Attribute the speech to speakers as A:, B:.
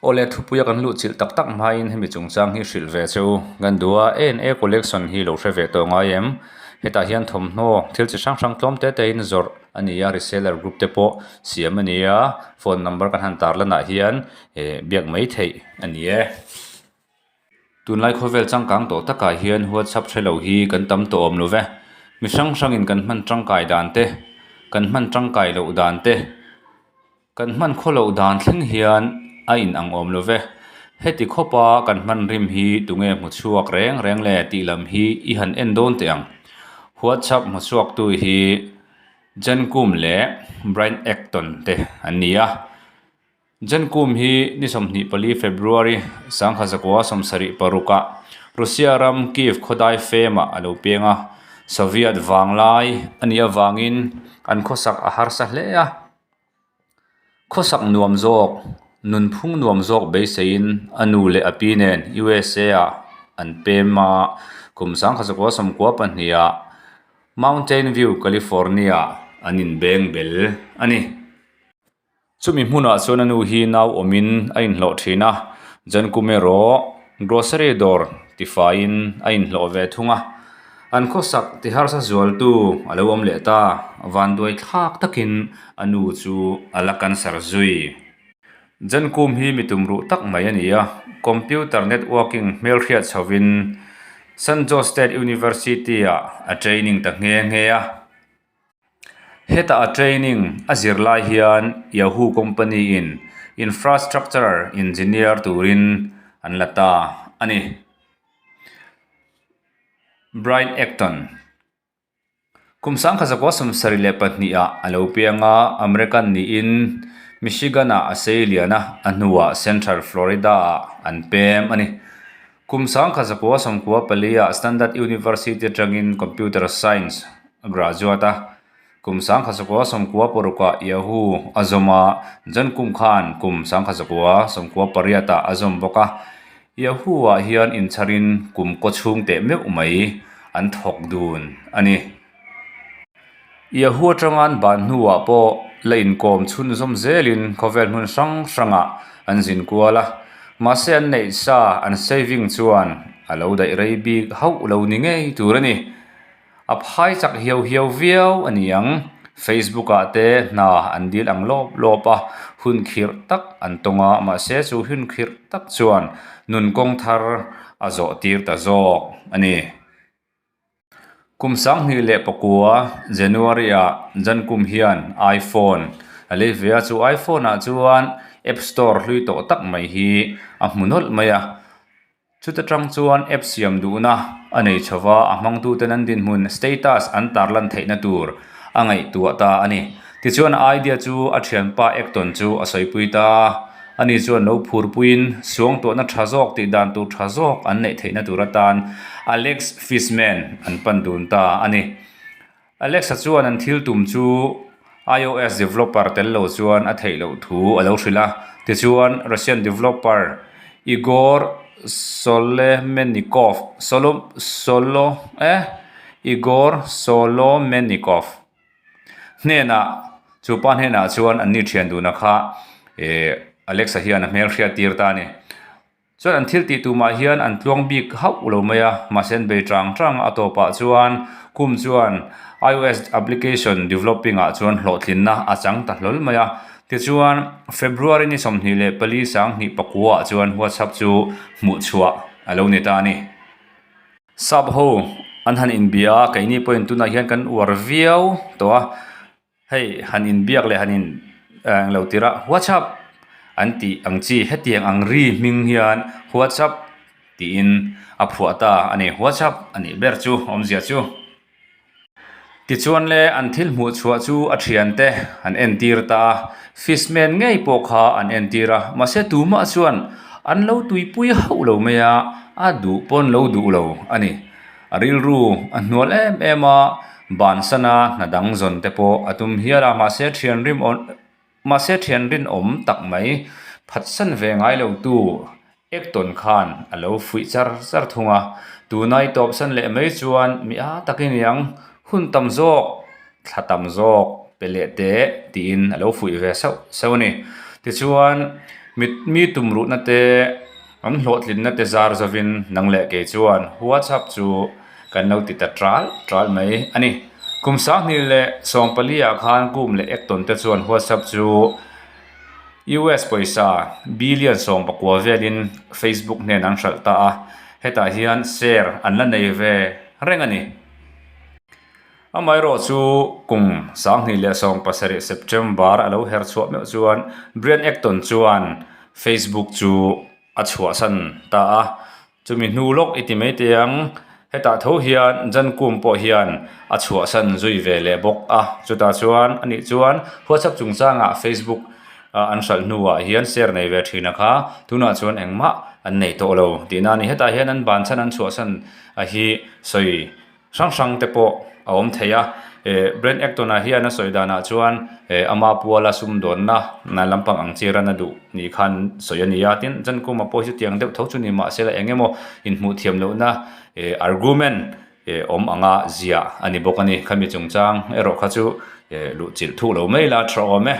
A: Awle thupuia kan luh chilh tak tak hmain hemi chungchang hi hrilh ve che u. Kan duh a, A&A collection hi lo hre ve tawh ngai em? Hetah hian thawmhnaw thil chi hrang hrang tlawm te tein zawrh a ni a, reseller group te pawh siam a ni a, phone number kan han tarlanah hian eh biak mai theih a ni e. Tunlai khawvel changkang tawh takah hian WhatsApp hre lo hi kan tam tawh awm lo ve. Mi hrang hrangin kan hman tangkai dan te, kan hman tangkai loh dan te, Kan hman khaw loh dan thleng hian a in ang awm lo ve. Heti khawpa kan hman rim hi tunge hmu chhuak reng reng le tih lam hi i han en dawn teh ang. WhatsApp hmu chhuaktu hi Jan Koum leh Brian Acton te an ni a. Jan Koum hi ni 24 February 1976 ah Russia ram Kyiv khawdai fem-ah a lo piang a. Soviet vanglai a nih avangin an khawsak a harsa hle a. Khawsak nuam zawk, nunphung nuam zawk beiseiin a nu leh a pi nen USA-ah an pem a, kum 1992-ah Mountain View, California-ah an inbeng bel a ni. Chumi hmunah chuan a nu hi nau awmin a inhlawh thin a, Jan kum erawh grocery dawr tifaiin a inhlawh ve thung a. An khawsak ti harsa zualtu a lo awm leh ta, vanduai thlak takin a nu chu a la cancer zui. Jan Kum hi mi tumruh tak mai a ni a, computer networking hmelhriat chhovin San Jose State University-ah a training ta nghe nghe a. Heta a training a zir lai hian Yahoo company-in infrastructure engineer turin an la ta a ni. Brian Acton, Kum 1972 ah a lo piang a, American niin Michigan-ah a sei lian a, a hnuah Central Florida-ah an pem a ni. Kum 1994 ah Standard University atangin Computer Science a graduate a, kum 1996 ah Yahoo a zawm a, John Kum khan kum 1998 ah a zawm bawk a. Yahoo-ah hian inchharin kum kaw chhung teh meuh mai an thawk dun a ni. Yahoo atanga an ban hnuah pawh la inkawm chhunzawm zelin khawvel hmun hrang hrangah an zin kual a, mahse an neih sa an saving chuan a lo daih rei bik hauh lo ni ngei tur a ni. A phai chak hiau hiau viau a ni ang. Facebook ah te hna an dil ang lawp lawp a, hun khirh tak an tawng a, mahse chu hun khirh tak chuan nun kawng thar a zawh tir ta zawk a ni. Kum 2009 January ah Jankum hian iPhone a lei ve a, chu iPhone ah chuan App Store hlui tawh tak mai hi a hmu nawlh mai a. Chuta tang chuan app siam duhna a nei chho va, a hmangtuten an dinhmun, status, an tarlan theihna tur a ngaihtuah ta a ni. Tichuan a idea chu a thianpa Acton chu a sawipui ta a, ani chuan lo phurpuiin suangtuahna tha zawk tih dan tur tha zawk an neih theihna tur atan Alex Fishman an pan dun ta a ni. Alexa chuan an thil tum chu iOS developer tel lo chuan a theih loh thu a lo hrilh a. Tichuan, Russian developer Igor Solemenikov, Solo, Solo, eh, Igor Solomenikov hnenah, chu pa hnenah chuan an ni thian duna kha eh Alexa hian a hmelhriat tir ta a ni. Chuan an thil tih tumah hian an tluang bik hauh lo mai a, mahse an bei chang chang a, a tawpah chuan kum chuan iOS application developing ah chuan hlawhtlinna a chang ta hlawl mai a. Tichuan, February ni 24 2009 ah chuan WhatsApp chu hmuh chhuah a lo ni ta a ni. Sap ho an han inbia a, keini pawhin tunah hian kan uar viau tawh a. Hei han inbiak leh han in eh englo tir a WhatsApp an tih ang chi hetiang ang ri hming hian WhatsApp tiin a phuah ta a ni WhatsApp a nih ber chu awmzia chu. Tichuan le an thil hmuh chhuah chu a thiante an entir ta a fishman ngei pawh kha an entir a mahse tumah chuan an lo tuipui hauh lo mai a a duh pawn lo duh lo a ni. A rilru a hnual em em a, bansana hna dang zawn te pawh a tum hial a, mahse thian rim awn mahse thian rinawm tak mai phatsan ve ngai lo tu Acton khan a lo fuih char char thung a, tunai tawpsan leh mai chuan mi a takin iang hun tam zawk thla tam zawk pe leh teh tiin a lo fuih ve sauh sauh a ni. Tichuan. Mit mi tumruhna te an hlawhtlinna te zar zovin nang leh kei chuan WhatsApp chu kan lo ti ta ṭal ṭal mai a ni. Kum 20 leh 14 ah khan Kum leh Acton te chuan WhatsApp chu US pawisa billion 19 velin Facebook hnen an hralh ta a, hetah hian share an la nei ve reng a ni. Amaherawh chu kum 2017 September a lo her chhuah meuh chuan Brian Acton chuan Facebook chu a chhuahsan ta a, chumi hnu lawk i ti mai teh ang, hetah tho hian Jan Koum pawh hian a chhuahsan zui ve leh bawk a, chutah chuan anih chuan WhatsApp chungchangah Facebook an hralh hnuah hian share nei ve thin a kha, tunah chuan engmah an nei tawh lo tihna a ni. Hetah hian an ban chhan an chhuahsan a hi sawi hrang hrang te pawh a awm thei a, eh Brent Acton ah hian a sawi danah chuan eh ama puala sumdawnna lampang ang chi ran a duh ni khan sawi a ni a, tin Jan Kuma pawh hi chutiang deuh tho chu ni mahse la eng emaw inhmuh thiam lohna eh argument eh awm anga ziah a ni bawk a ni, khami chungchang erawh kha chu eh luh chilh thuk lo mai la tha awm e.